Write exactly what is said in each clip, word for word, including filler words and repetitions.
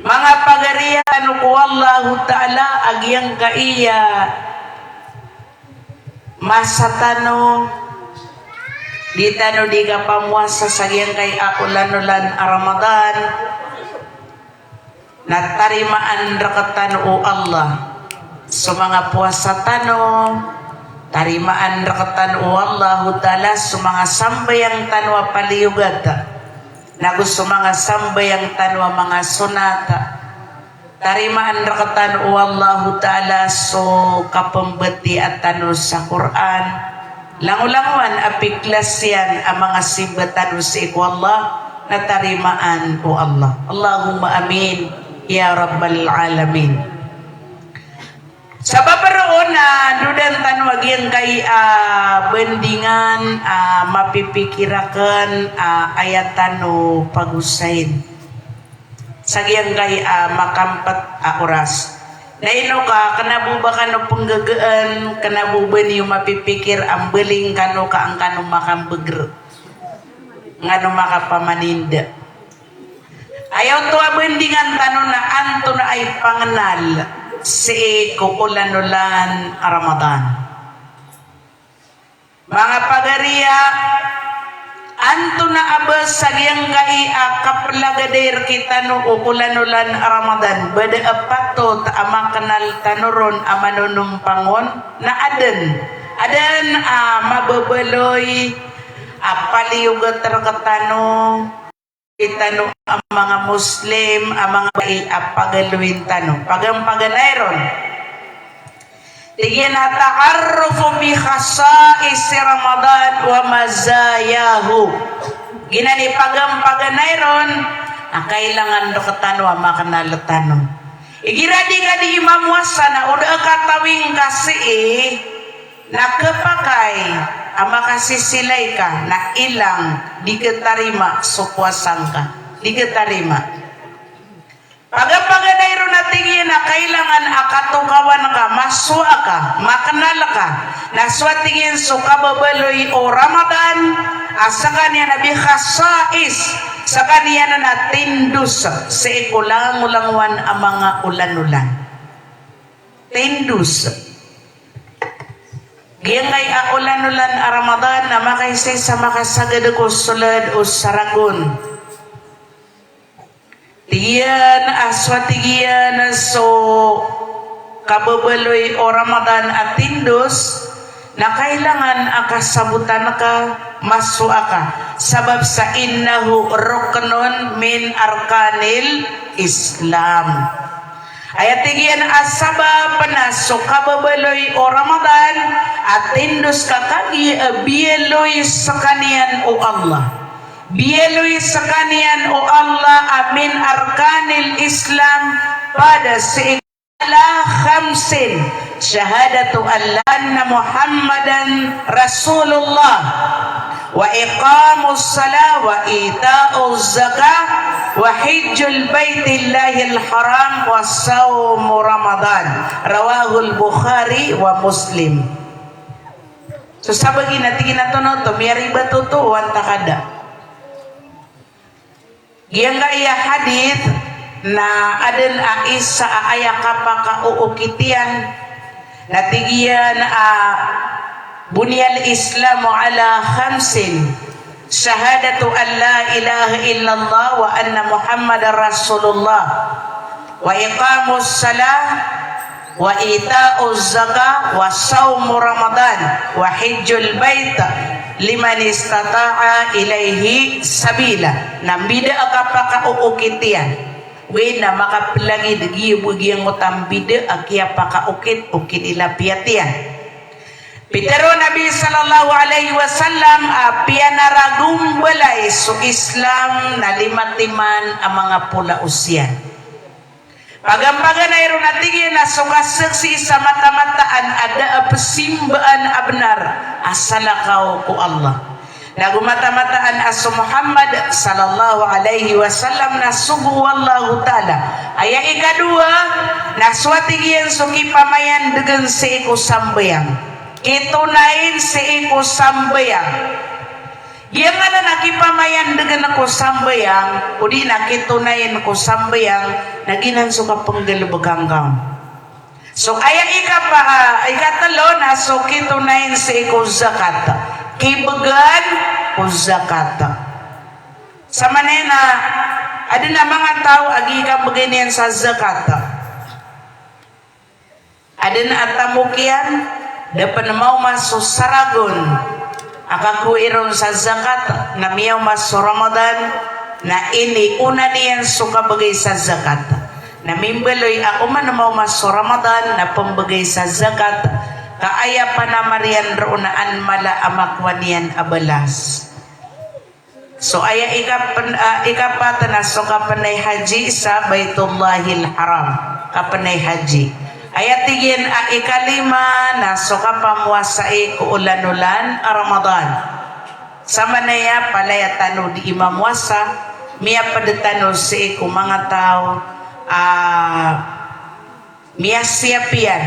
Manga pagariya tano ko Allahu Ta'ala, a giyangkaya masa tano, di tano di kapamowasa sa giyangkaya olan-olan a Ramadan, na tarimaan rektano o Allah so manga powasa tano, tarimaan rektano o Allahu Ta'ala so manga sambayang tano a paliyogat, nago so manga sambayang tano a manga sonat. Tarimaan rektano o Allahu Ta'ala so kapembatiyaa tano sa Qur'an. Langolangowan a piklas iyan a manga simba tano sii ko Allah, na tarimaan o Allah. Allahumma amin, ya rabbal alamin. Sabap roo na dodan tano a giyangkaya bandingan a mapipikir aken a aya tano pagosayin sa giyangkaya makampet a oras. Na ino ka, kena bo ba kano penggegaan, kena bo ba niyo mapipikir a mbaling kano ka an kano makambeger, an kano makapamaninda. Aya oto a bandingan tano na antonaa i pangenal sii ko olan-olan a Ramadan. Manga pagariya, antonaa ba sa giyangkaya kapelagadai rekitano o olan-olan a Ramadan, ba da a patot a makenal tano ron a manonompang on, na aden, aden a mababaloy a paliyogat rekitano, tano a manga Muslim, a manga bai a pagaloyin tano. Pagampaganay ron. Tig iyan a ta'arrufu bi khasa'isi Ramadan wa mazayahu. Giyanan i pagampaganay ron, a kailangan rektano a makenal tano. Igira di ka di mamowasa na o da a katawi ngka sii, na kepakay a makasisilay ka, na ilang di ketarima so powasa ngka, di ketarima. Pagampaganay ron a tig iyan a kailangan a katokawan ka, masowa ka, makenal ka, na so a tig iyan so kababaloy o Ramadan, a sekaniyan a bi khasa'is, sekaniyan a tindos sii ko langolangowan a manga olan-olan. Tindos. Giyangkaya olan-olan a Ramadan na makaisa sa makasagad ko soled o saragon. Tig iyan a so, tig iyan a so kababaloy o Ramadan a tindos, na kailangan a kasabotan ka, masowa ka. Sabap sa innahu ruknun min arkanil Islam. Aya tig iyan a sabap na so kababaloy o Ramadan a tindos ka kagiya a biyaloy sekaniyan o Allah. Biyaloy sekaniyan o Allah a min arkanil Islam, pad sii ala khamsin, shahadatu an la anna Muhammadan Rasulullah, wa iqamus salah, wa ita'uz zakah, wa hijjul baitillahil haram, wa saumu Ramadan. Rawahul Bukhari wa Muslim. So sabagi na tig iyan a tono to, miyaribat oto, wan ta kada. Giyangkaya hadith na aden a isa a aya kapakaookit iyan, na tig iyan a buniyal Islamu ala khamsin, shahadatu an la ilaha illallah wa anna Muhammadar Rasulullah, wa iqamus salah, wa ita'uz zakah, wa saumu Ramadan, wa hijjul bait, liman istata'a ilaihi sabila. Na mbida a kapakaookit iyan. Oway na makapelagid giya bo giyangkoto a mbida a kiyapakaokit o kinilapiyat iyan. Pitharo o Nabi sallallahu alaihi wasallam a piyanaragombalay so Islam na lima timan a manga polaos iyan. Pagampaganay ron a tig iyan a so kasaksi sa matamataan a da a pesimbaan a benar a salakaw ko Allah. Nago matamataan a so Muhammad sallallahu alaihi wasallam na sogo o Allahu Ta'ala. Aya ikadowa, na so a tig iyan so kipamayandegen sii ko sambayang. Kitonayin sii ko sambayang. Giyangkanan a kipamayandegan ko sambayang, odi na kitonayan ko sambayang, na giyanan so kapenggalebek angka on. So aya ikapa, ah, ikatelo na so kitonayan sii ko zakat. Kibegan ko zakat. Samanaya na aden a manga taw a gii kabegan iyan sa zakat. Aden a tamok iyan, da pen maoma so saragon a kakowai ron sa zakat, na miyaoma so Ramadan, na iniona niyan so kabegay sa zakat. Na mimbaloy a oman maoma so Ramadan na pembegay sa zakat, ka aya panamar iyan roo na an mala a makowa niyan a balas. So aya ikapen-, ah, ikapat na so kapenay haji sa Baitullahil Haram. Kapenay haji. Aya tig iyan a ikalima na so kapamowasa sii ko olan-olan a Ramadan. Samanaya palaya tano dii mamowasa, miyaped tano sii ko manga taw a miyasiyap iyan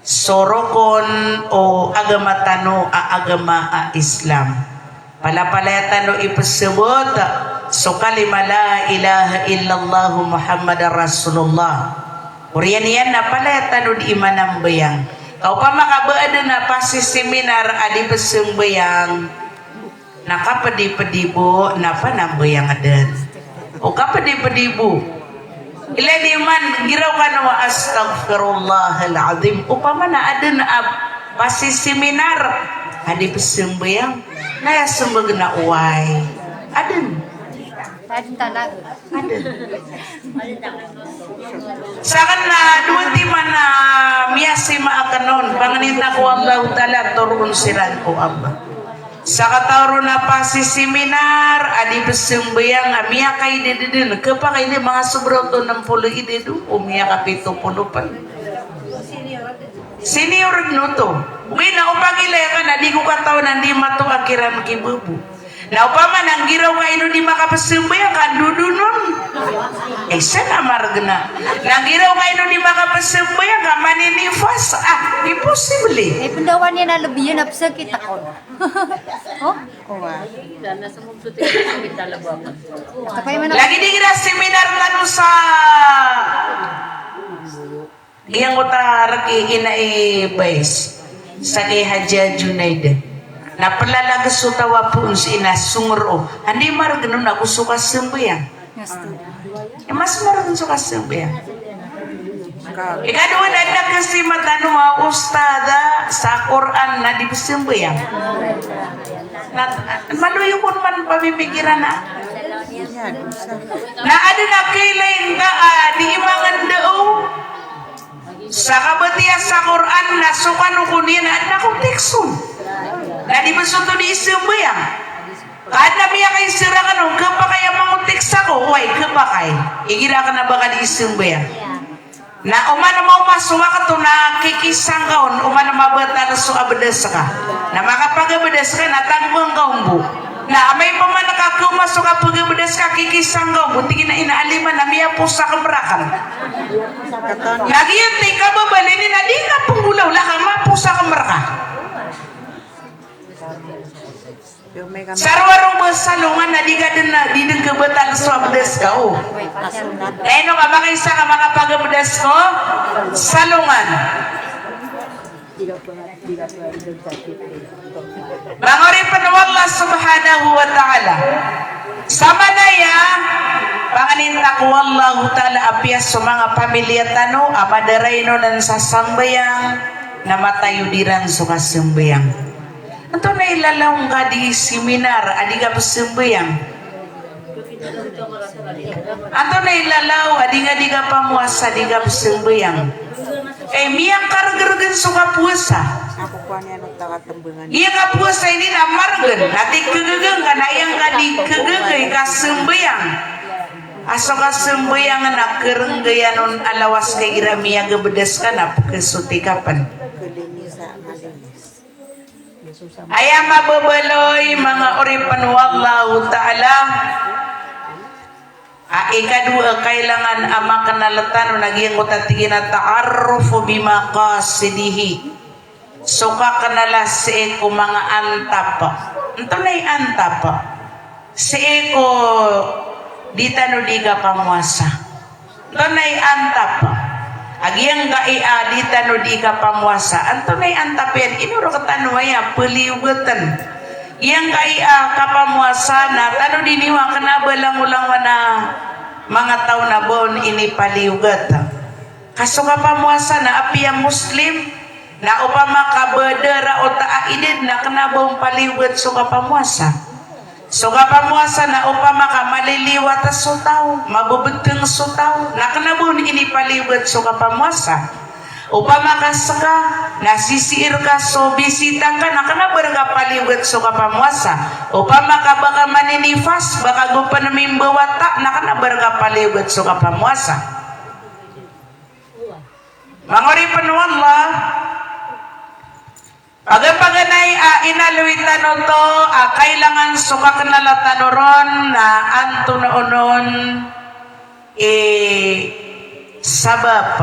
so rokon o agama tano a agama a Islam. Palapalaya tano ipesebot so kalima la ilaha illallah Muhammadar Rasulullah. Oriyan iyan na palaya tano dii manambayang. Ka opama ka ba aden a pasisiminar a di pesembayang, na kapedipedi bo na panambayang den. O kapedipedi bo. Ilay di man giraw kano a astaghfirullahal azim. Opama na aden a pasisiminar a di pesembayang, na aya sembag na oway. Aden. Aden talaga. Aden. Saken na dowa timan a miyasima aken on, pangnin ta ko Allahu Ta'ala, toroon siran ko Allah. Sakataw ron a pasisiminar a di pesembayang a miyakaidad den, kepakay den, manga sobra oto nem polo idad o miyakapito polo pen. Senior den oto. Ogaid na opagilay ka na di ko katawan a di mato a kiran ki babo. Na opama na nggiraw ka ino di makapesembayang ka ndodonon. Eh, sana mareg na. Na nggiraw ka ino di makapesembayang ka maninifas. Ah, imposible. Eh, pendawan iyan a lebiyan a pesakit ako. Oh? Owa. Lagi di gira seminar tano sa Giyangkoto a rek i ina i Bais, sa ki Hadja Junaida. Na pelalages o taw a poon sii na songer o. Andi maregen on ago so kasambayang. E, mas maregen so kasambayang. Ikadowa na da kasimat tano a ustadha sa Qur'an na di pesambayang. Na, malo iyo kon man pamimikiran a. Na aden a kailay ngka a di imangen da o. Sa kabatiya sa Qur'an na so kano ko niyan a adn a ko text on. Na di ba so to di isambayang. Ka adn a miyakaisir aken on, khapakay a mangotext ako, oway, khapakay. Igira aken a ba ka di isambayang. Na oman a maoma so wakto na kikisa ngka on, oman a mabatal so abdas ka. Na makapagabdas ka na tagmang ka on bo. Na amay pman ka khaoma so kapagabdas ka, kikisa ngka on bo, tig iyan a ina, alima na miyaposa ka merakan. Na giyoto i kababaloy niyan na di ka penggolaola ka maposa ka merakan. Sa rowar o ba salongan na di ka den, di den khabatal so abdas ka o. Na ino ka makaisa ka makapagabdas ko salongan. Manga oripen o Allah subhanahu wa ta'ala. Samanaya, panganin ta ko Allahu ta'ala, apiya so manga pamilya tano a madaray on sa sambayang, na matayo iran so kasambayang. Antonaa i lalaw ngka di seminar a di ka pesambayang? Antonaa i lalaw a di ngka di kapamowasa, di ka pesambayang? E, miyakargeregen so kapowasa. Iya kapowasa ini na maregen, na di kegegen ka na aya ngka di kegegen i kasambayang. A so kasambayang na kerenggayan on a lawas ka igira miyagabdas ka na pekesoti ka pen. Aya mababaloy, manga oripen o Allahu ta'ala, a ikadowa a kailangan a makenal tano na giyangkoto a tig iyan a ta'arrufu bi maqasidihi. So kakenal a sii ko manga antap Antonaa i antap sii ko di tano di kapamowasa? Antonaa i antap a giyangkai a di tano di kapamowasa? Antonaa i antap iyan? Ino rektano aya peliyogaten? Giyangkai a kapamowasa na tano di niyo a kena ba langolangon a manga taw na ba on inipaliyogat. Ka so kapamowasa na apiya Muslim, na opama ka ba da raota a idad na kena ba on paliyogat so kapamowasa. So kapamowasa na opama ka maliliwat so taw, mabebeteng so taw, na kena ba on inipaliyogat so kapamowasa. Opama ka seka na sisiir ka so bisita ngka, na kena ba reka paliyogat so kapamowasa. Opama ka ba ka maninifas, ba ka go pen mimbawata, na kena ba reka paliyogat so kapamowasa. Manga oripen o Allah, paganay a inaloy tano oto a kailangan so kakenala tano ron na antonaa onon i sabap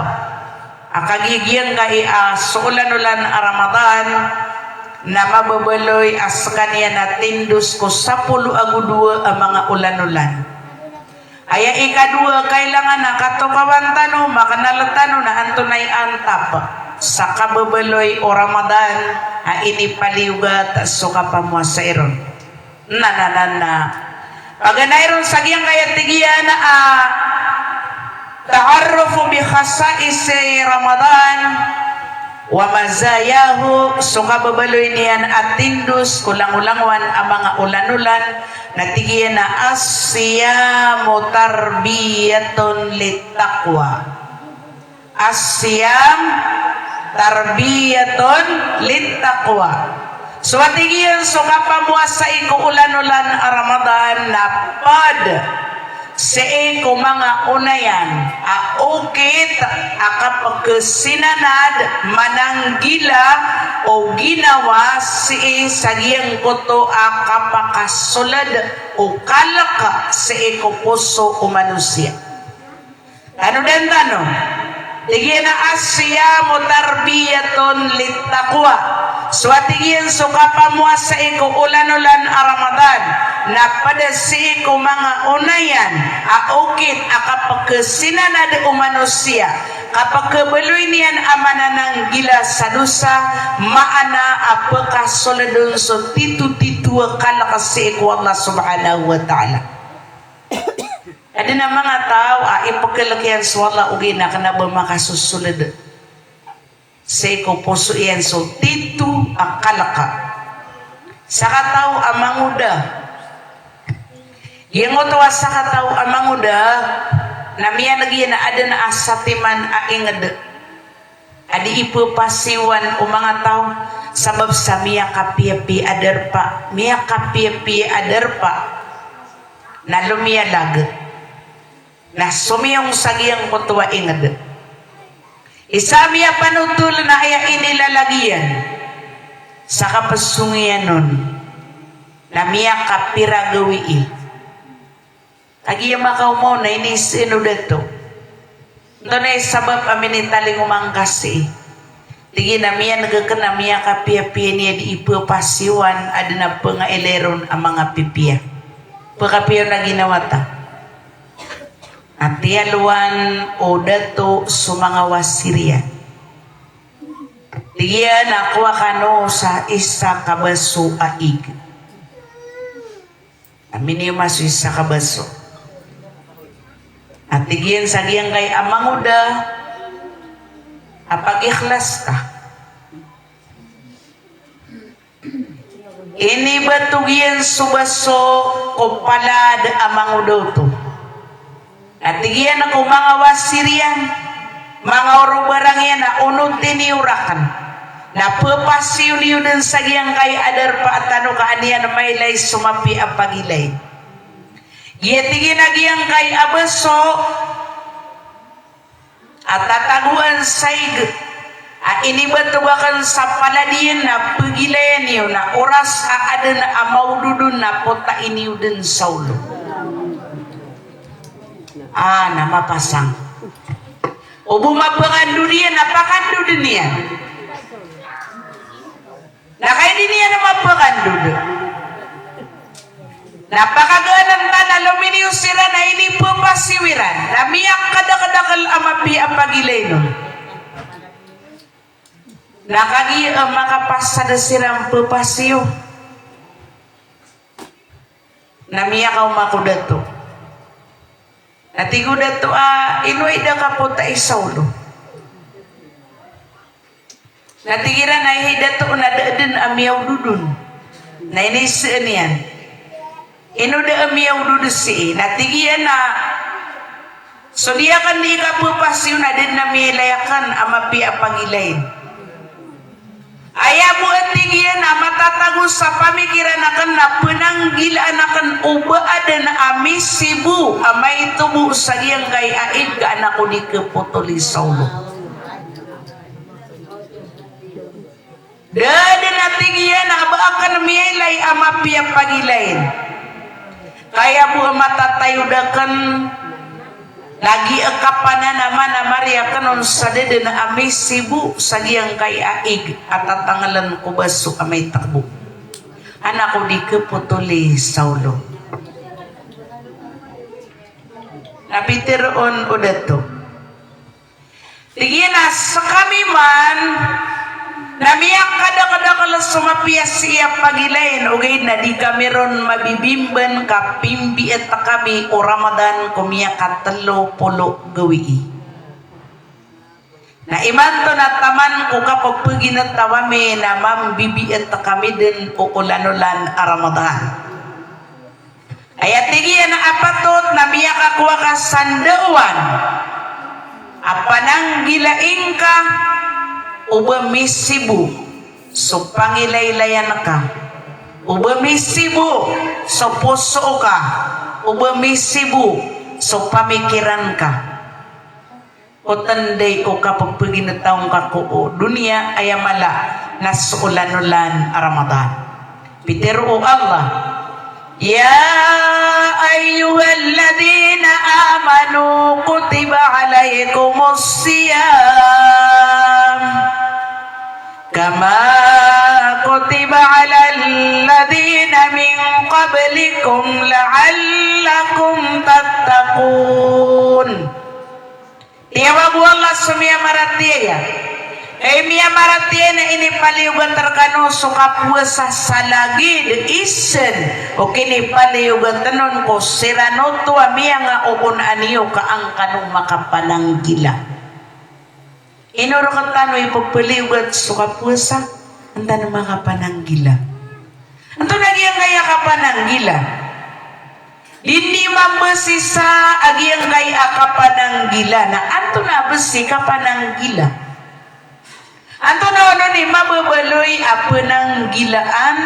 a kagiya giyangkai a so olanolan a Ramadan na mababaloy a sekaniyan a tindos ko sapolo ago dowa a manga olanolan. Aya ikadowa, kailangan a katokawan tano, makenal tano na antonaa i antap sa kababaloy o Ramadan a inipaliyogat so kapamowasa iron. Na, na, na, na. Paganay ron sa giyangkaya tig iyan a ta'arrufu bi khasa'isi Ramadan wa mazayahu, so kababaloy niyan a tindos ko langolangowan a manga olanolan, na tig iyan a as-siyamu tarbiyatun littaqwa. As-siyam tarbiyatun littaqwa. So a tig iyan so kapamowasa i ko olanolan a Ramadan na ped sii ko manga onayan a okit a kapekesinanad, mananggila o ginawa sii sa giyangkoto a kapakasoled o kalek sii ko poso o manosiya. Tanodan tano. Tig iyan a as-siyamu tarbiyatun littaqwa. So a tig iyan so kapamowasa i ko olanolan a Ramadan na ped sii ko manga onayan a okit a kapekesinanad o manosiya, kapekebaloy niyan a manananggila sa dosa, maana a pekasoled on so titotito a kalek sii ko Allah subhanahu wa ta'ala. Aden a manga taw a ipekelek iyan so Allah ogaid na kena ba makasosoled sii ko poso iyan so tito a kalek. Sakataw a mangoda. Giyangkoto a sakataw a mangoda na miyaneg iyan a aden a satiman a inged a di ipepasiwan o manga taw sabap sa miyakapiyapiya a darpa, miyakapiyapiya a darpa na lomiyalag. Na somiyong sa giyangkoto a inged. Isa a miyapanotol na aya inilalag iyan sa kapesong iyan on na miyakapira gawii. Kagiya makaoma on na inisii o dato, antonaa i sabap a minitalingoma ngka sii? Tig iyan a miyaneg aken a miyakapiyapiya niyan di ipepasiwan, aden a pengailay ron a manga pipiya. Pekapiya on a ginawa ta. Na tiyalowan o dato so manga wasir iyan. Tig iyan a kowa kano sa isa ka baso a ig. Na miniyoma so isa ka baso. Na tig iyan sa giyangkai a mangoda a pagikhlas ka. Inibatog iyan so baso ko palad a mangoda oto. Na tig iyan ko manga wasir iyan, manga orobarang iyan a onoti niyo raken. Na pepasiyo niyo den sa giyangkai a darpa tano ka an iyan mailay so mapiya a pagilay. Giya tig iyan a giyangkai a baso a tatagoan sa ig a inibatog aken sa palad iyan na pegilayan iyo na oras a aden a maodod on na potai niyo den sa olo. A, na mapasang. O bo mapakandod iyan na pakandoden iyan. Na kagiya di niyan mapakandod, Na pakagaan tano a lominiyo siran a inipepasiyo iran na miyakadakdakel a mapiya a pagilayn on. Na kagiya a makapasad siran pepasiyo na miyakaoma ko dato. Na tig o dato a, "Ino i da kapota i Saulo?" Na tig iran a, "Hay dato, na da den a miyaodod on." Na iniseen iyan. "Ino da a miyaodod sii?" Na tig iyan a, "So di aken di kapepasiyo na da den a miyailay aken a mapiya a pagilayn. Aya bo," a tig iyan, "a matatago sa pamikiran aken na penanggilaan aken o ba aden a misibo a maito bo sa giyangkai a ig ka an ako di kepotol i Saulo." Da den, a tig iyan, a ba aken miyailay a mapiya a pagilayn. Ka aya bo a matatago aken, lagid a kapananaman a mari aken on sa da den a misibo sa giyangkai a ig a tatangelen ko baso a maitek bo, an ako di kepotol i Saulo. Na pitharo on o dato. Tig iyan a sekami man na miyakadakdakel so mapiya sii a pagilayn, ogaid na di kami ron mabibimban ka pimbiet kami o Ramadan ko miyakatelo polo gawii. Na imanto na taman ko kapepeginetaw ami na mambibiet kami den o olanolan a Ramadan. Aya tig iyan a patot na miyakakowa ka sa ndaowan a pananggila ingka, o ba misibo so pangilaylayan ka, o ba misibo so poso ka, o ba misibo so pamikiran ka. Ko tanda i o kapepeginetaw ngka ko doniya, aya mala na so olanolan a Ramadan. Pitharo o Allah, "Ya ayyuhalladhina amanu kutiba alaykumus siyam kama kutiba alal ladhina min qablikum la'allakum tattaqun." Tiyawag o Allah so miyamaratiyaya. Hay miyamaratiyaya, na inipaliyogat rekano so kapowasa sa lagid isen o kinipaliyogat on ko siran oto a miyangaoona niyo ka an kano makapananggila. Ino rektano ipepaliyogat so kapowasa? An tano makapananggila. Antonaa giyangkaya kapananggila? Di niyo mambesi sa giyangkaya kapananggila. Na antonaa bes i kapananggila? Antonaa onon i mababaloy a penanggilaan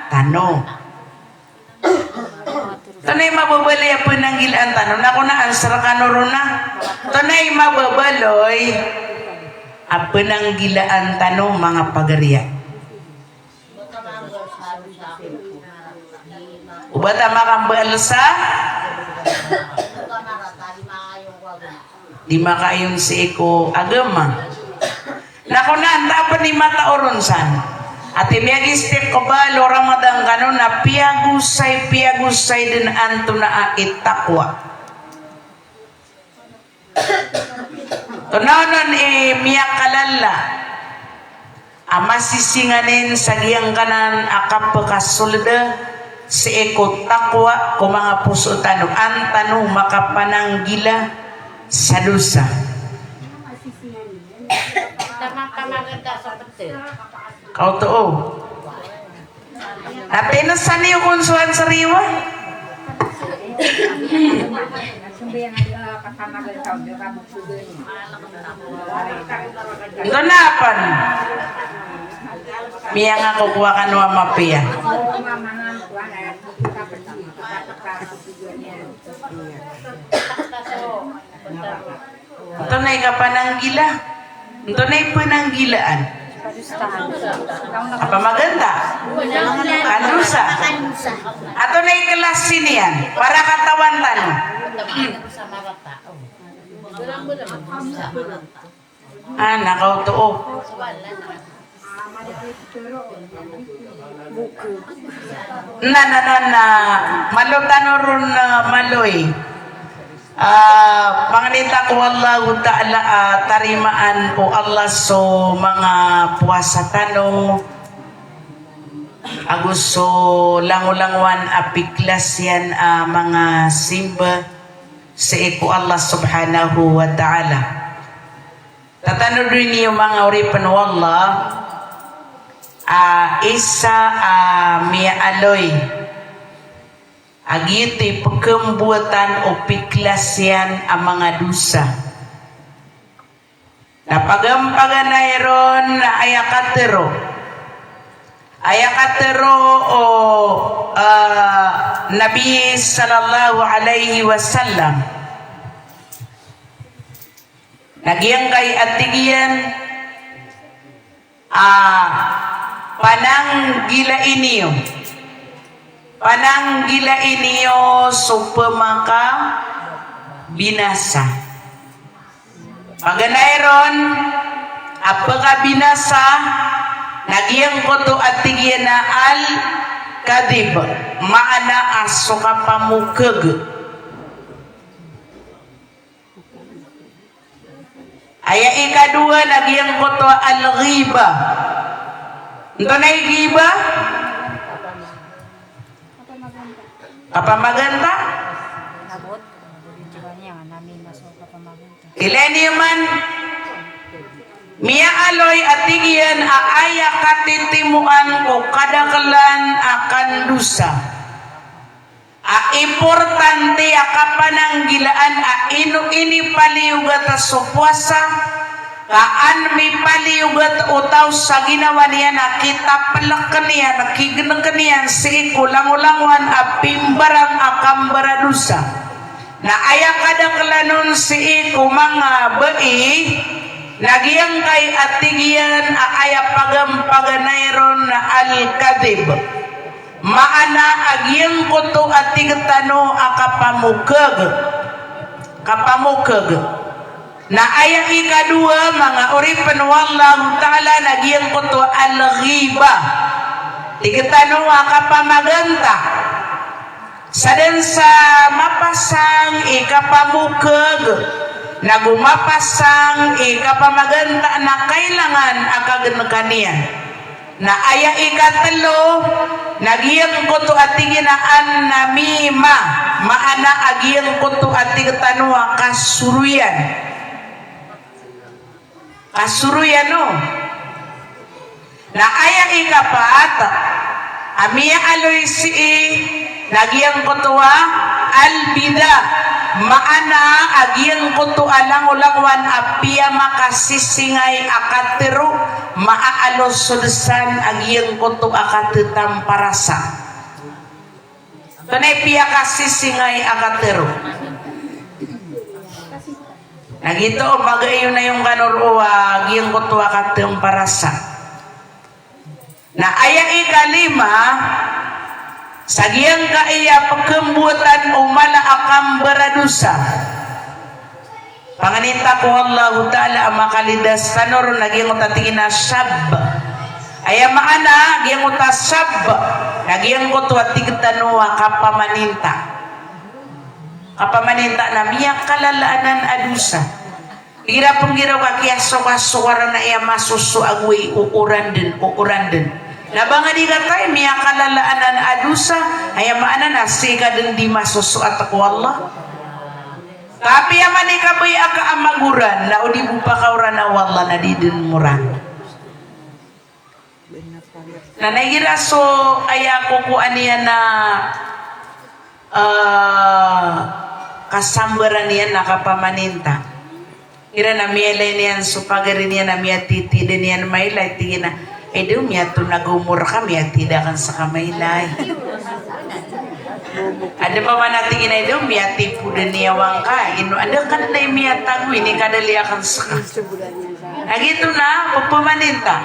tano? Antonaa i mababaloy a penanggilaan tano? Na ko na answer rekano ron a. Antonaa i mababaloy a penanggilaan tano, manga pagariya? O ba ta makambaal sa di makaayon sii ko agama. Na ko na antaa pen i matao ron san. Ati miyagistiqbal o Ramadan kano na piyagosay, piyagosay den antonaa i taqwa. Antonaa onon i miyakalala a masisinganin sa giyangkanan a kapekasoled sii ko taqwa ko manga poso tano, an tano makapananggila sa dosa. Kaw too. Na pinasan iyo kon so answer iyo a. Antonaa pen miyangakokowa kano a mapiya? Antonaa i kapananggila? Antonaa i penanggilaan? Kapamaganta? Kandosa? Antonaa i klasi niyan? Para katawan tano. Ah, na kaw too. Na, na, na, na, malo tano ron, ah, maloy. Ah, pangnin ta ko Allahu Ta'ala, ah, tarimaan o Allah so manga powasa tano, ago so langolangowan a piklas iyan a manga simba sii ko Allah Subhanahu wa Ta'ala. Tatanodi niyo manga oripn o Allah, a isa a miyaaloy a giyoto i pkhamboatan o piklas iyan a manga dosa. Na pagampaganay ron na aya katharo, aya katharo o, ah, Nabi sallallahu alaihi wasallam. Na giyangkai a tig iyan a pananggilai niyo, pananggilai niyo so pmakabinasa. Paganay ron a pkabinasa na giyangkoto a tig iyan a al-kadhib, maana a so kapamokhag. Aya ikadowa na giyangkoto a al-ghibah. Antonaa i ghibah? Kapamaganta? Ilay niyo man, miyaaloy a tig iyan a aya katitimoan ko kadaklan a kandosa a importante a kapananggilaan a ino inipaliyogat so powasa, ka an mipaliyogat o taw sa ginawa niyan a kitaplkn iyan, kignakn iyan sii ko langolangowan a pimbarang a kambaradosa. Na aya kadaklan on sii ko manga bai, na giyangkai a tig iyan a aya pagampaganay ron na al-kadhib. Maana a giyangkoto a tig tano a kapamokhag. Kapamokhag. Na aya ikadowa, manga oripn o Allahu Ta'ala, na giyangkoto a al-ghibah. Tig tano a kapamaganta. Sadn sa mapasang i kapamokhag, nago mapasang i kapamaganta na kailangan a kagnkan iyan. Na aya ikatlo, na giyangkoto a tig iyan a an-namimah, maana a giyangkoto a tig tano a kasoroyan. Kasoroyan o. Na aya ikapat a miyaaloy sii na giyangkoto a al-bidhah, maana a giyangkoto a langolangowan a piyamakasisingay a katharo, maaalo so dn san a giyangkoto a kathatamparasan. Antonaa i piyakasisingay a katharo? Na giyoto, magayon-ayon kano roo a giyangkoto a kathatamparasan. Na aya ikalima, sa giyangkaya pkhamboatan o mala a kambaradosa. Pangnin ta ko Allahu Ta'ala a makalidas tano ron na giyangkoto a tig iyan a shab. Aya maana giyangkoto a shab, na giyangkoto a tig tano a kapamaninta. Kapamaninta na miyakalala anan a dosa. Igira pn giraw ka kiyasokasoka ran a aya masoso ago i ooran dn, ooran dn. Na ba nga di katawi miyakalala anan a dosa, aya maana na sii ka dn di masosoat ko Allah. Ka apiya man i kabaya aka a magoran, na o di bo pakaorana o Allah na di dn moran. Na igira so aya kokowan iyan a, eh, kasambaran iyan na kapamaninta. Igira na miyailay niyan so pagari niyan na miyatitida niyan mailay, tig iyan a, "Ay, di, miyatonag o omor ka, miyatida akn ska mailay." Adn pman a tig iyan a, "Ay, di, miyatipoda niyan angka, ino, adn akn na miyatago, inikadali akn ska." Na giyoto na pphamaninta.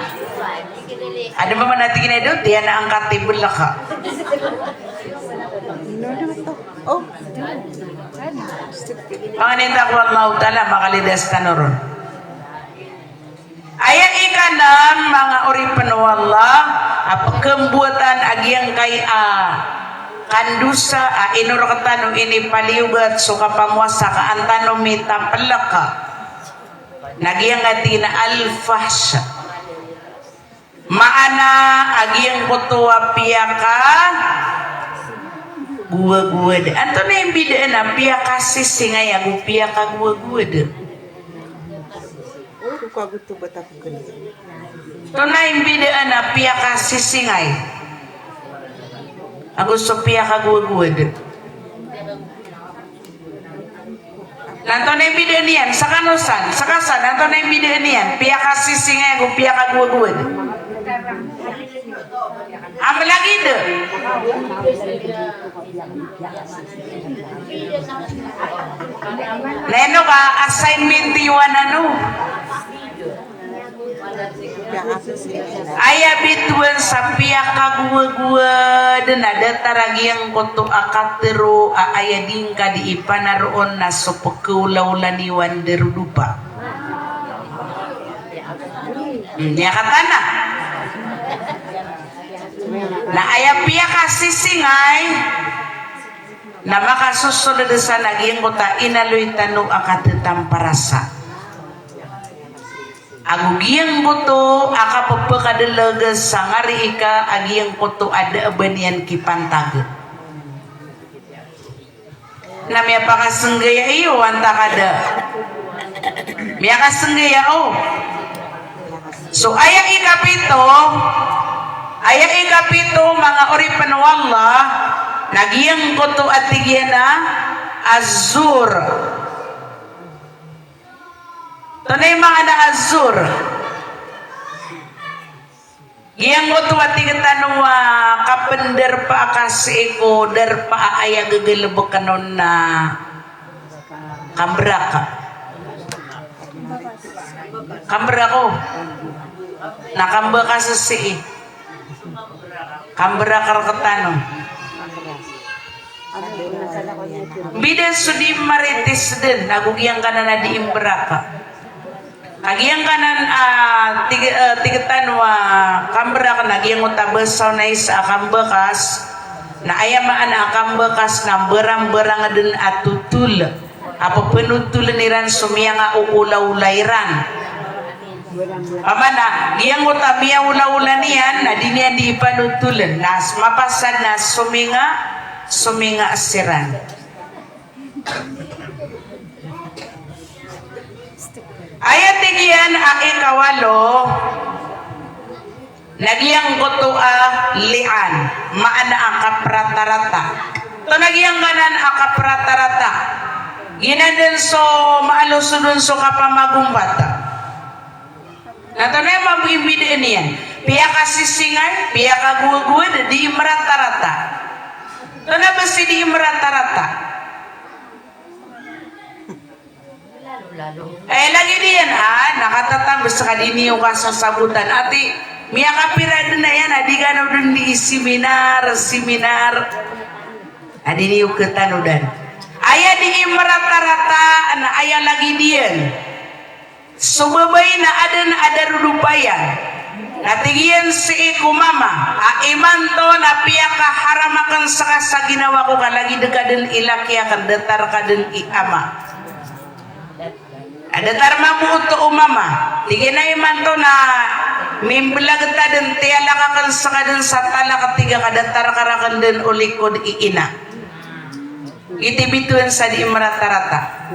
Adn pman a tig iyan a, "Ay, di, tiyan angka tibl ka." Pangnin ta ko Allahu Ta'ala a makalidas tano ron. Aya ikanem, manga oripen o Allah, a pekembowatan a giyangkai a kandosa a ino rektano inipaliyogat so kapamowasa ka an tano mitapelek na giyangkai a tig iyan a al-fahsha. Maana a giyangkoto a piyakagowagowad. Antonaa i mbidaan a piyakasisingay ago piyakagowagowad? Antonaa i mbidaan a piyakasisingay ago so piyakagowagowad? Na antonaa i mbidaan iyan? Sekano san, seka san, antonaa i mbidaan iyan? Piyakasisingay ago piyakagowagowad. A melagid. Na ino ka assignment iyo anan o. Aya bitowan sa piyakagowagowad na datar a giyangkoto a katero a aya di ngka di ipanaroon na so pekeolaola niyo a nderodopa. Hmm, aya katana. Na aya piyakasisingay na makasosoled san a giyangkoto a inaloy tano a katetamparasa. Ago giyangkoto a kapepekadeleg sa ngari ika a giyangkoto a da a ba niyan kipantag. Na miyapakasenggaya iyo antaa ka da. Miyakasenggaya o. So aya ikapito, aya ikapito, manga oripen o Allah, na giyangkoto a tig iyan a az-zur. Antonaa i maana a az-zur? Giyangkoto a tig tano a kapendarpaa ka sii ko darpa a aya gegalebeken on na kamberak. Kamberak o. Na kambekas sii. Kamberak rektano. Mbida so di maritis den, ago giyangkanan a di imberak. Ka giyangkanan a tig, eh, tig tano a kamberak na giyangkoto a basa o na isa a kambekas, na aya maana a kambekas na mberang-berang den a totol. A pepenotolen iran so miyangaoolaola iran. Pamana, giyangkoto a miyaolaola niyan, na di niyan di ipanotolen. Na s-, mapasad na sominga, sominga siran. Aya tig iyan a ikawalo, na giyangkoto a li'an, maana a kapratarata. Antonaa giyangkanan a kapratarata? Giyanan den so maalosod on so kapamagompat. Na antonaa i mambo i mbidaan iyan? Piyakasisingay, piyakagowagowad, di imratarata. Antonaa ba si di imratarata? Eh, lagid iyan, ah, na katatambes ka di niyo kasasabotan. Ati, miyakapira den a iyan, a di kano den di seminar, seminar. A di niyo ketanodan. Aya di imratarata, na aya lagid iyan. So babay na aden a darodopa iyan. Na tig iyan sii ko mama, a imanto na piyakaharam aken seka sa ginawa ko ka lagid ka den i laki aken, datar ka den i ama. A datar mambo oto o mama, tig iyan a imanto na mimbelag ta den, tiyalak aken seka den sa talak, tig a ka datar ka raken den o likod i ina. Iti bitowan sa di imratarata.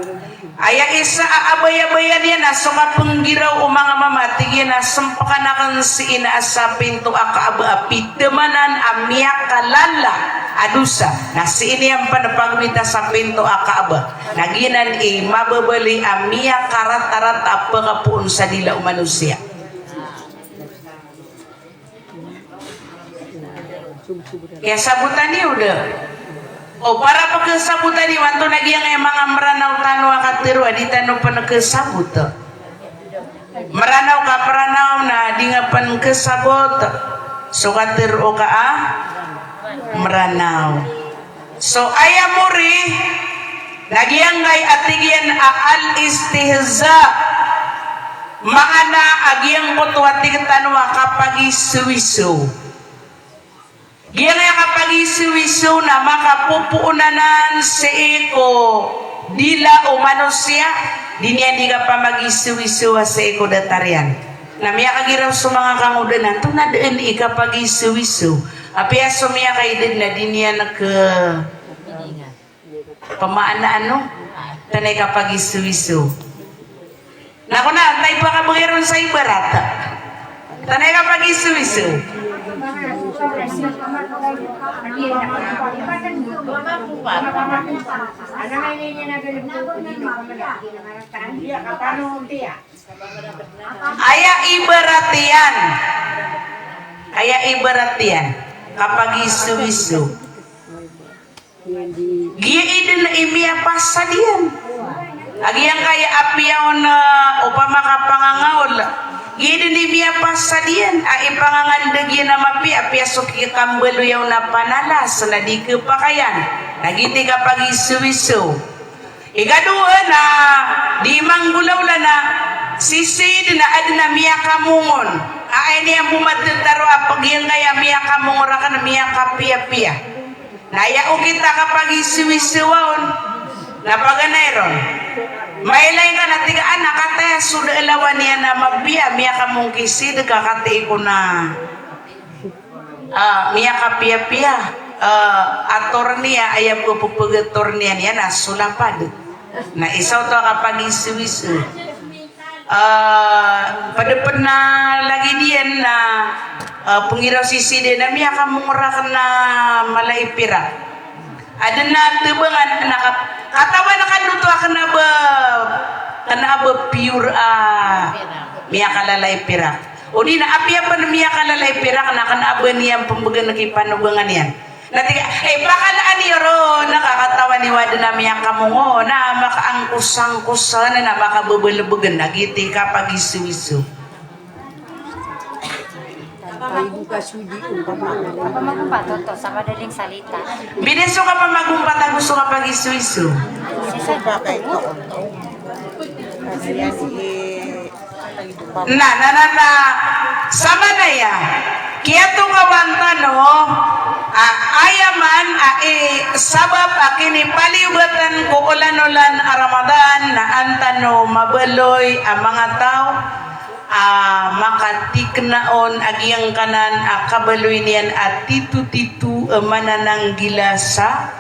Aya isa a abayabayan iyan a so kapenggiraw o manga mama, tig iyan a sempekan aken si ina a sa pinto a Kaaba a pitemanan a miyakalala a dosa. Na sii niyan pen pagomita sa pinto a Kaaba. Na giyanan i mababaloy a miyakaratarata a pekapoon sa dila o manosiya. Kiyasabotan iyo da. O, para pekesabotan iyo, antonaa giyangkai a manga Meranaw tano a katero a di tano pen kesabot. Meranaw ka Meranaw na di nga pen kesabot so katero ka a Meranaw. So aya mori na giyangkai a tig iyan a al-istihza. Maana a giyangkoto a tig tano a kapagisowiso. Giyangkaya kapagisowiso na makapopoon anan sii ko dila o manosiya, di niyan di kapamagisowiso a sii ko datar iyan. Na miyakagiraw so manga kangoda na antonaa dn i kapagisowiso. Apiya so miyakaidad na di niyan ke pamaanaan o antonaa i kapagisowiso. Na kon antaa i pakabgay ron sa ibarat. Antonaa i kapagisowiso. Aya ibarat iyan. Aya ibarat iyan. Kapagisowiso. Giya i dn i miyapasad iyan. A giyangkaya apiya on, eh, opama ka pangangaol. Giya i dn i miyapasad iyan a ipangangandg iyan a mapiya, apiya so kikambaloy on a panalas na di khapakay iyan. Na giyoto i kapagisowiso. Ikadowa na di manggolawla na sisii dn a adn a miyakamongon. A aya niyan bo mathataro a giyangkaya miyakamongo rakn miyakapiyapiya. Na aya okit a kapagisowisowa on na paganay ron. Mailay ka na tig a na kataya so da a lawan iyan a mapiya, miyakamongkisid ka katii ko na, ah, miyakapiyapiya, ah, attorney a aya pphag-attorney iyan a so lapad. Na isa oto a kapagisowiso. Ah, pd pn a lagid iyan na, ah, pnggiraw sisii dn a miyakamongo rakn a mala i pirak. Adn a tbangan na ka-, katawan ka oto a kna a ba, kna a ba pure a miyakalala i pirak. Odi na apiya pn miyakalala i pirak na kna a ba niyan pmbgan a kipanogangan iyan. Na tig a, eh, pakalaan iyo ron, na kakatawan iyo a adn a miyakamongo, na makaangkos-angkos, na makababalbgan, na giyoto i kapagisowiso. Kapamagompat oto, sa madaling salita. Bida so kapamagompat ago so kapagisowiso. Na, na, na, na, samanaya, kiyatokawan tano a aya man a i sabap a kinipaliyobatan ko olan-olan a Ramadan na an tano mabaloy a manga taw a makatikna on a giyangkanan a kabaloy niyan a titotito a manananggila sa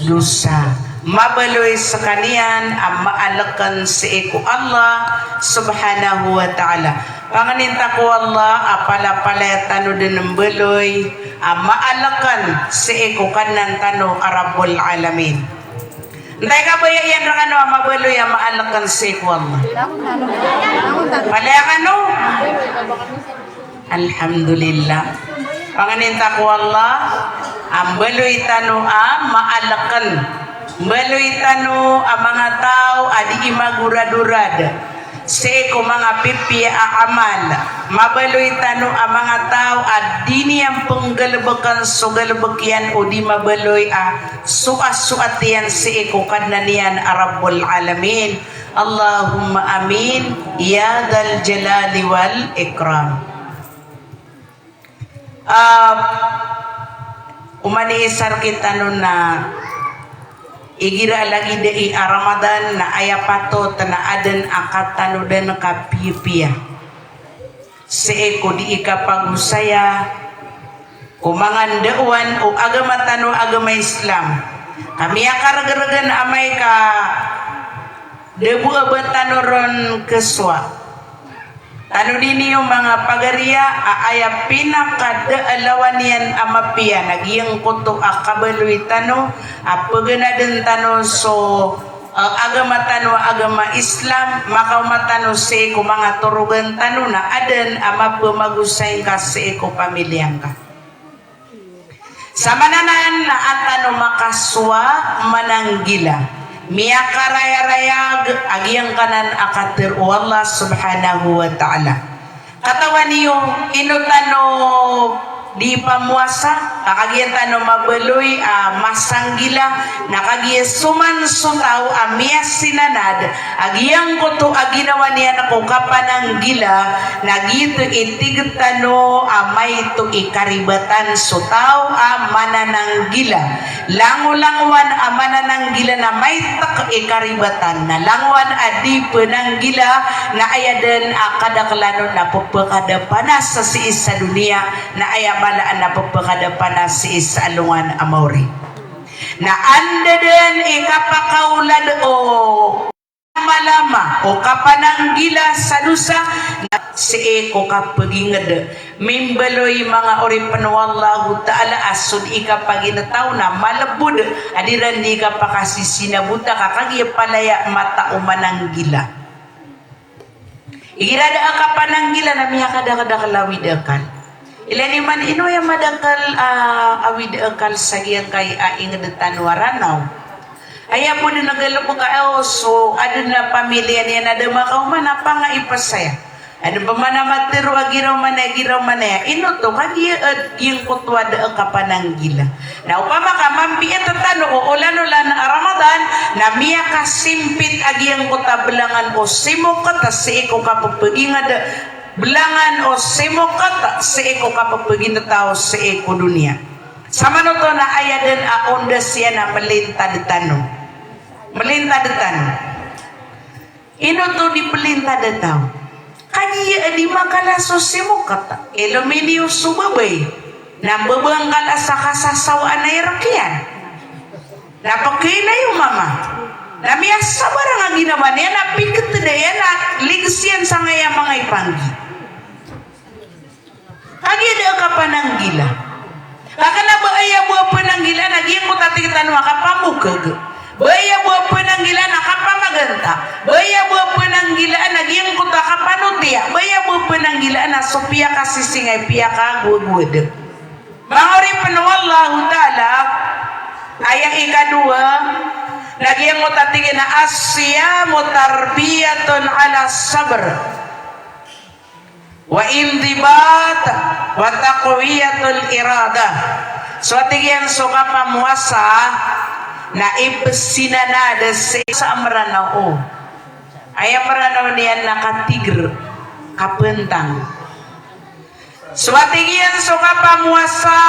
dosa. Mabaloy skaniyan a maalkn sii ko Allah subhanahu wa ta'ala. Pangnin ta ko Allah a palapalaya tano dn mbaloy a maalkn sii ko Kadnan tano a Rabbul Alamin. Antaa i kabaya iyan rkano a mabaloy a maalkn sii ko Allah? Palaya kano? Alhamdulillah. Pangnin ta ko Allah a mbaloy tano a maalkn. Mbaloy tano a manga taw a dii magorad-orad sii ko manga pipiya a amal. Mabaloy tano a manga taw a di niyan pnggalbkn so galbk iyan odi mabaloy a soasoat iyan sii ko Kadnan iyan a Rabbul Alamin. Allahumma amin, ya dhal jalali wal ikram. Ah, oman i isa rktano na igira lagid i a Ramadan na aya patot na adn a katano dn kapiyapiya sii ko dii kapagosaya ko manga ndaowan o agama tano a agama Islam. Ka miyakargrgn amay ka da bo a ba tano ron khasowa. Tanodi niyo manga pagariya a aya pinakada a lawan iyan a mapiya na giyangkoto a kabaloy tano a pganadn tano so, eh, agama tano a agama Islam, makaoma tano sii ko manga torogan tano na adn a mapmagosay ngka sii ko pamilya ngka. Samananan na an tano makasowa mananggila, miyakarayarayag a giyangkanan a katharo o Allah subhanahu wa ta'ala. Katawan iyo, ino tano di pamowasa, ka kagiya tano mabaloy a masa nggila, na kagiya so man so taw a miyasinanad a giyangkoto a ginawa niyan ko kapananggila, na giyoto i tig tano a maito i karibatan so taw a manananggila. Langolangowan a manananggila na maitek i karibatan, na langowan a di penanggila na aya den a kadaklan on na pepekadapanas sii sa doniya, na aya mala na pepekadapanas sii sa alongan a maori. Na anda den i kapakaolad o malama o kapananggila sa dosa, na sii ko kapeginged. Mimbaloy manga oripen o Allahu Ta'ala a so di kapaginetaw na malebod a di ran di kapakasisinabota ka kagiya palaya mata o mananggila. Igira da a kapananggila na miyakadakdakel a awid a akal. Ilay niyo man ino aya madakel a awid a akal sa giyangkai a inged tano a Ranaw. Aya bo den a galebek a, o, so aden a pamiliya niyan a da makaoma na pangaipas aya. Aden pman a matero a giraw man aya, giraw man aya. Ino oto, kagiya, eh, giyangkoto a da a kapananggila. Na opama ka mambiit tano o olanolan a Ramadan, na miyakasimpit a giyangkoto a belangan o simoket sii ko kapepeginged, belangan o simoket sii ko kapepeginetaw sii ko doniya. Samanoto na aya den a ondas iyan a melintad tano. Melintad tano. Ino oto di pelintad a taw? Kagiya a di makala so simoket, ilominiyo so babay, na mbabangkala sa kasasawaan a irek iyan. Na pekhainayo mama. Na miyasabarang a ginawa niyan, na piketeda iyan, na liges iyan sangkaya manga ipanggi. Kagiya da a kapananggila. Ka kena ba aya bo a penanggila na giyangkoto a tig tano a kapamokeg. Ba aya bo a penanggila na kapamaganta. Ba aya bo a penanggila na giyangkoto a kapanotiya. Ba aya bo a penanggila na so piyakasisingay, piyakagowagowad. Manga oripen o Allahu Ta'ala, aya ikadowa, na giyangkoto a tig iyan a as-siyamu tarbiyatun ala sabr. Wa indibat wa taqwiyatul iradah. So a tig iyan so kapamowasa na ipesinanad sii sa Meranaw o. Aya Meranaw niyan na katiger, kapentang. So a tig iyan so kapamowasa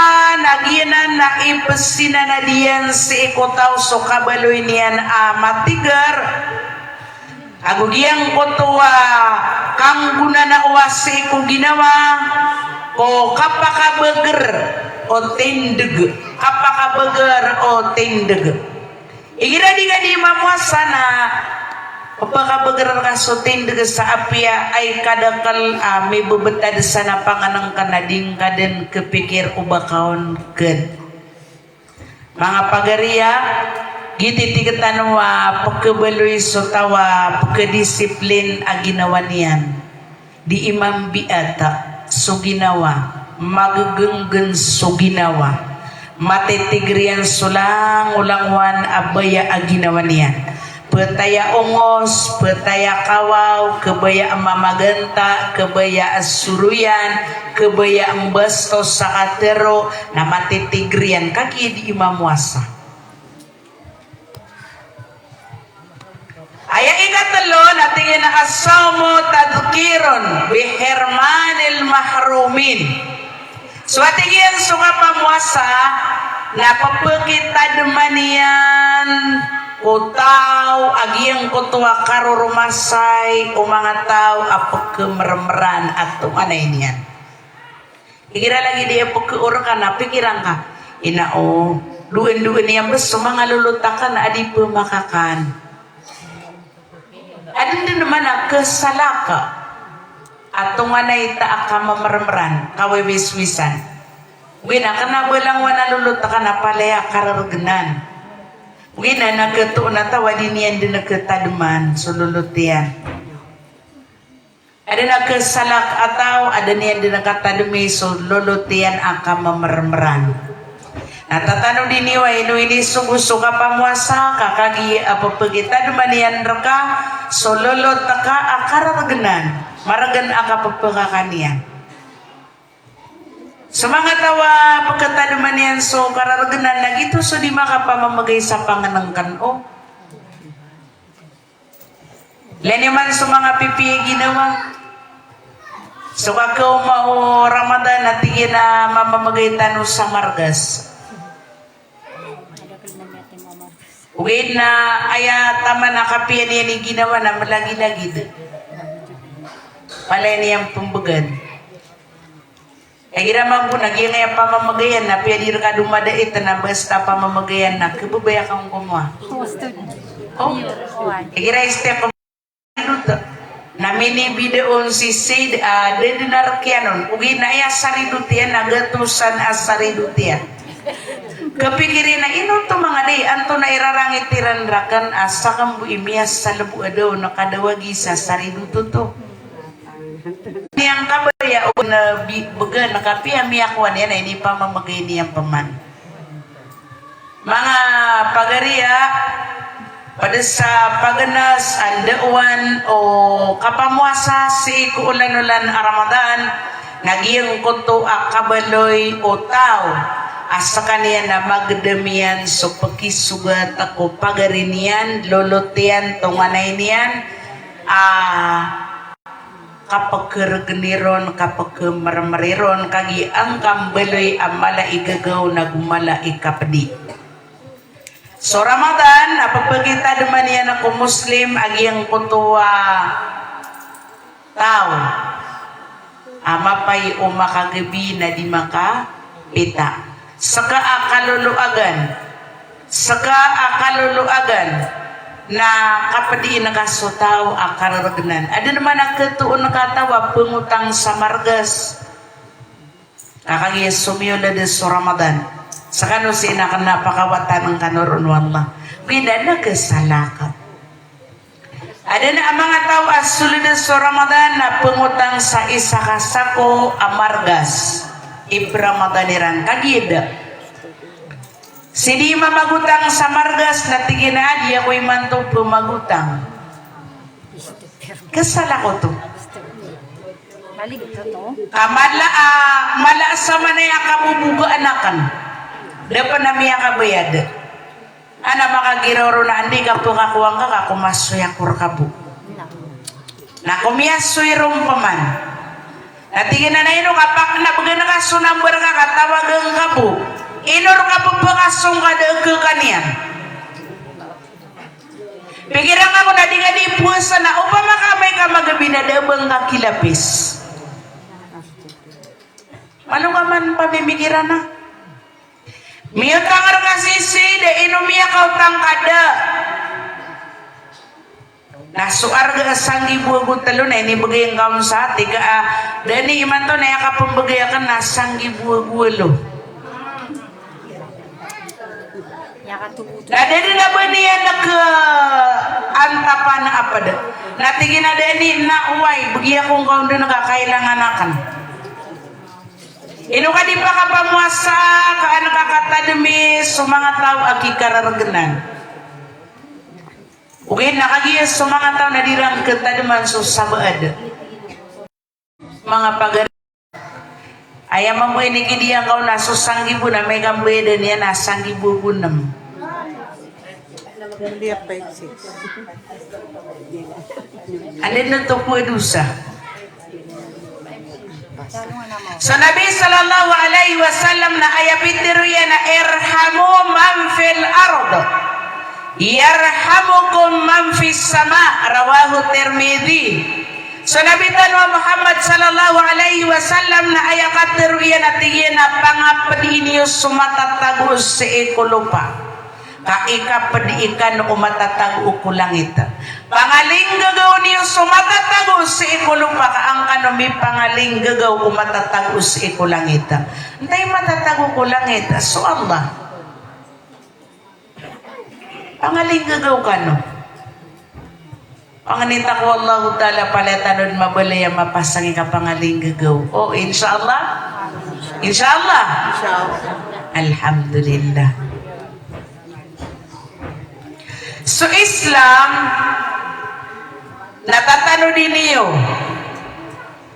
na giyanan na ipesinanad iyan sii ko taw so kabaloy niyan a matiger. Ago giyangkoto a kanggonanao a sii ko ginawa ko kapakabeger o tindeg, kapakabeger o tindeg. Igira di ka di mamowasa na pepakabeger ka so tindeg sa apiya ay kadakel a mibebetad sa na pangenengken a di ngka den kepikir o ba ka on ken. Manga pagariya, giyoto i tig tano a pekebaloy so taw a pekedisiplin a ginawa niyan. Di imambiat so ginawa, magegenggen so ginawa. Matitiger iyan so langolangowan a baya a ginawa niyan. Petaya ongos, petaya kawaw, kebaya mamaganta, kebaya soroyan, kebaya mbastos sa katero, na matitiger iyan kagiya di imamowasa. Aya ikatelo na tig iyan a as-sawmu tadhkirun bi hirmanil mahrumin. So a tig iyan so kapamowasa na pepekitademan iyan ko taw a giyangkoto a karoromasay o manga taw a pekemermeran a tonganay niyan. Igira lagid i pekeor ka na pikiran ka, ina o, doen-doen iyan bes so manga lolot aken a di pemakakan. Aden den man a kesalak a tonganay ta a kamemermeran, kawiwiswisan. Ogaid na kena ba langowan a lolot aken a palaya kareregenan. Ogaid na ketoon a taw a di niyan den ketademan so lolot iyan. Aden a kesalak a taw a da niyan den katademi so lolot iyan a kamemermeran. Na tatanodi niyo a ino inisogo so kapamowasa ka kagiya a pepekitademan iyan reka so lolot ka a kareregenan, maregen a kapepekakan iyan. So manga taw a pkhatadman iyan so karargnan na giyoto so di makapamamgay sa pangnngkn o. Ilaya niyo man so manga pipiya i ginawa. So kakaoma o Ramadan na tig iyan a mamamgay tano sa margas. Ogaid na aya taman a kapiya niyan i ginawa na mlagilagid. Palaya niyan pmbgan. Igira mambo na giyangkaya pamamagayan na piya di rka domadait na basta pamamagayan na khababaya ka on komowa. O. Igira step na minibida on si Said a da dn a rk iyan on. Ogaid na aya saridot iyan na gatosan a saridot iyan. Kapikir iyan a ino oto manga dai, antonaa i rarangit iran rakn a sakn bo i miyasalbo a daw na kadawagi sa saridot oto. Miyangkabaya on a bi-, bgan a kapiya miyakowa niyan a inipamamagay niyan pman. Manga pagariya, pd sa pagnas a ndaowan o kapamowasa sii ko olan-olan a Ramadan, na giyangkoto a kabaloy o taw a skaniyan na magdam iyan so pkisogat ko pagari niyan, lolot iyan, tonganay niyan, a kapkhargn iron, kapkhamrmr iron, kagiya angkambaloy a mala i gagaw nago mala i kapdi. So Ramadan a pphakitadman iyan ko Muslim a giyangkoto a taw a mapay o makagabi na di makapita. Ska a kaloloagan. Ska a kaloloagan na kapdiin ka so taw a karargnan. Adn man a khatoon ka taw a pngotang sa margas. Ka kagiya somiyold so Ramadan. Skano sii na kna pakawatan kano ron o Allah. Bida na khasalaka. Adn a manga taw a sold so Ramadan na pngotang sa isa ka sako a margas. Ip-Ramadan iran. Kagiya da. Sii di mamagotang sa margas na tig iyan a di ako imanto pmagotang. Khasalaka oto. Ka mala a, mala a samanaya a kabobogaan akn. Da pn a miyakabayad. Ana makagiraw ron a anda i kapkakowa ngka ka komasoy ako rka bo. Na komiyasoy ron pman. Na tig iyan a ino ka paknabgan ka so number ka, ka tawagan ka bo. Ino rka bo pkasong ka da a khakaniyan. Pikiran ka ko na di ka di powasa na opama ka amay ka magabi na da a ba ngka kilapis. Malo ka man pamimikiran a. Miyotang rka sii, da ino miyakaotang ka da. Na so arga a sanggibo ago tlo na inibgay ngka on sa tig ka a, da ini imanto na aya kapmbgay akn na sanggibo ago walo. Na da dn a ba niyan khaantapan a pd. Na tig iyan a da ini na oway, bgi ako ngka on dn ka kailangan akn. Ino ka di pakapamowasa, ka an ka katadmi so manga taw a kikarargnan. Ogaid na kagiya so manga taw na di ran khatadman so sabaad. Manga pagari. Aya mambo ini kidiya ngka on na so sanggibo na amay ka mbayadan iyan na sanggibo ago nm. Anda na oto ko dosa. So Nabi sallallahu alaihi wasallam na aya pitharo iyan na, "Irhamu man fil ard, yarhamukum man fis sama." Rawahu Tirmidhi. So Nabi tano a Muhammad sallallahu alaihi wasallam na aya katharo iyan a tig iyan a pangapdi niyo so matatago sii ko lopa. Ka ikapdi kano o matatago ko langit. Pangalinggagaw niyo so matatago sii ko lopa ka an kano mipangalinggagaw o matatago sii ko langit. Antaa i matatago ko langit? So Allah. Pangalinggagaw kano. Pangnin ta ko Allahu Ta'ala palaya tano dn mabalay a mapasang i kapangalinggagaw. O, insha Allah? Insha Allah? Insha Allah. Alhamdulillah. So Islam, na tatanodi niyo.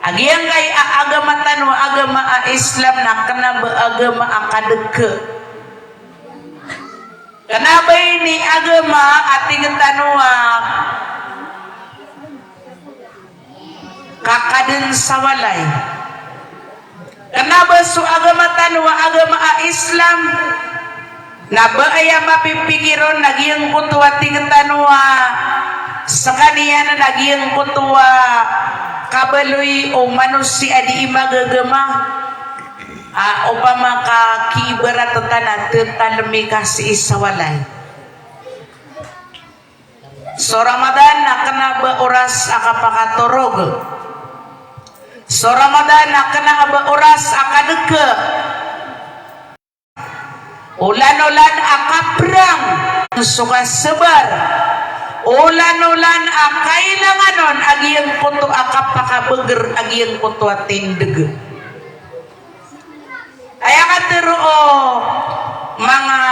Giyangkai a agama tano a agama a Islam na kena ba agama a kadeke. Kena ba ini agama a tig tano a kakaden sa walay. Kena ba so agama tano a agama a Islam na ba aya mapipikir on na giyangkoto a tig tano a sekaniyan na giyangkoto a kabaloy o manosiya a dii magagama. A, opama ka kiibarat tano a tetalemi ka sii sa walay. So Ramadan na kena ba oras a kapakatorog. So Ramadan na kena ba oras a kadeke. Olan-olan a kaprang so kasabar. Olan-olan a kailangan on a giyangkoto a kapakabeger a giyangkoto a tindeg. Aya katharo o manga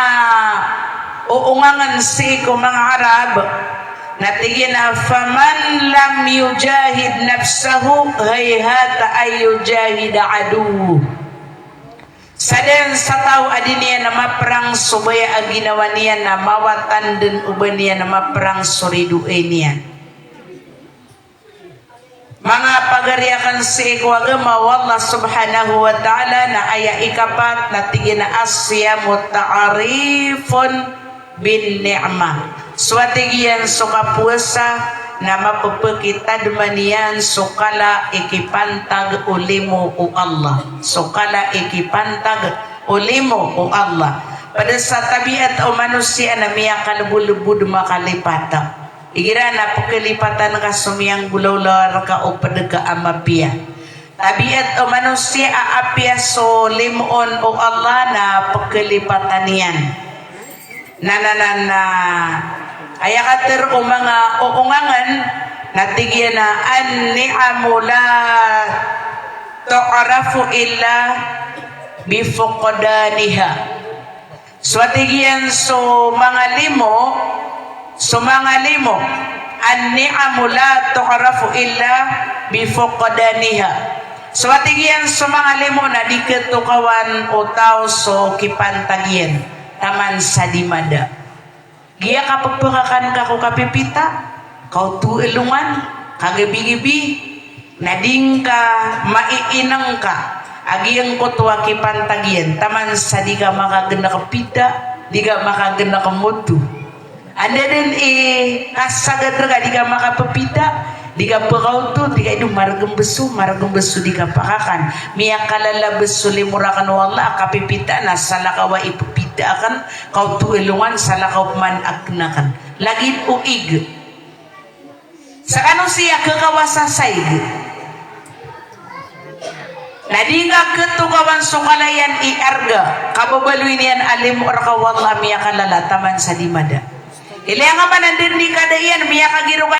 oongangen sii ko manga Arab, na tig iyan a, "Faman lam yujahid nafsahu, hayhata an yujahida aduwwuh." Sa den sa taw a di niyan maprang so baya a ginawa niyan na mawatan den o ba niyan maprang so ridoay niyan. Manga pagari aken sii ko agama o Allah subhanahu wa ta'ala, na aya ikapat na tig iyan a as-siyamu ta'rifun bin ni'mah. So a tig iyan so kapowasa na mapepekitadman iyan so kala i kipantag o limo o Allah. So kala i kipantag o limo o Allah. Ped sa tabiat o manosiya na miyakalebodlebod makalipat. Igira na pekelipatan ka so miyanggolawla reka o ped ka a mapiya. Tabiat o manosiya a apiya so limo on o Allah na pekelipatan iyan. Na, na, na, na, aya katharo o manga oongangen, na tig iyan a, "An-ni'amu la tu'rafu illa bi fuqdaniha." So a tig iyan so manga limo, so manga limo, "An-ni'amu la tu'rafu illa bi fuqdaniha." So a tig iyan so manga limo na di ketokawan o taw so kipantag iyan taman sa di mada. Giya kapepekakan ka ko kapipita, kaoto alongan, kagabigabi, na di ngka maiineng ka a giyangkoto a kipantag iyan, taman sa di ka makagenek pita, di ka makagenek moto. Anda den i kasagad reka di ka makapepita, di ka pekaoto, di ka ido maregembeso, maregembeso di ka pakakan. Miyakalala beso limo raken o Allah a kapipita na salakaw a ipepita aken, kaoto alongan salakaw man a genaken. Lagid o ig. Sekano siya kekawasa sa ig. Na di ngka ketokawan so kala iyan i arga, kababaloy niyan a limo reka o Allah miyakalala taman sa di mada. Ilaya ngka man a den i kada iyan miyakagiro ka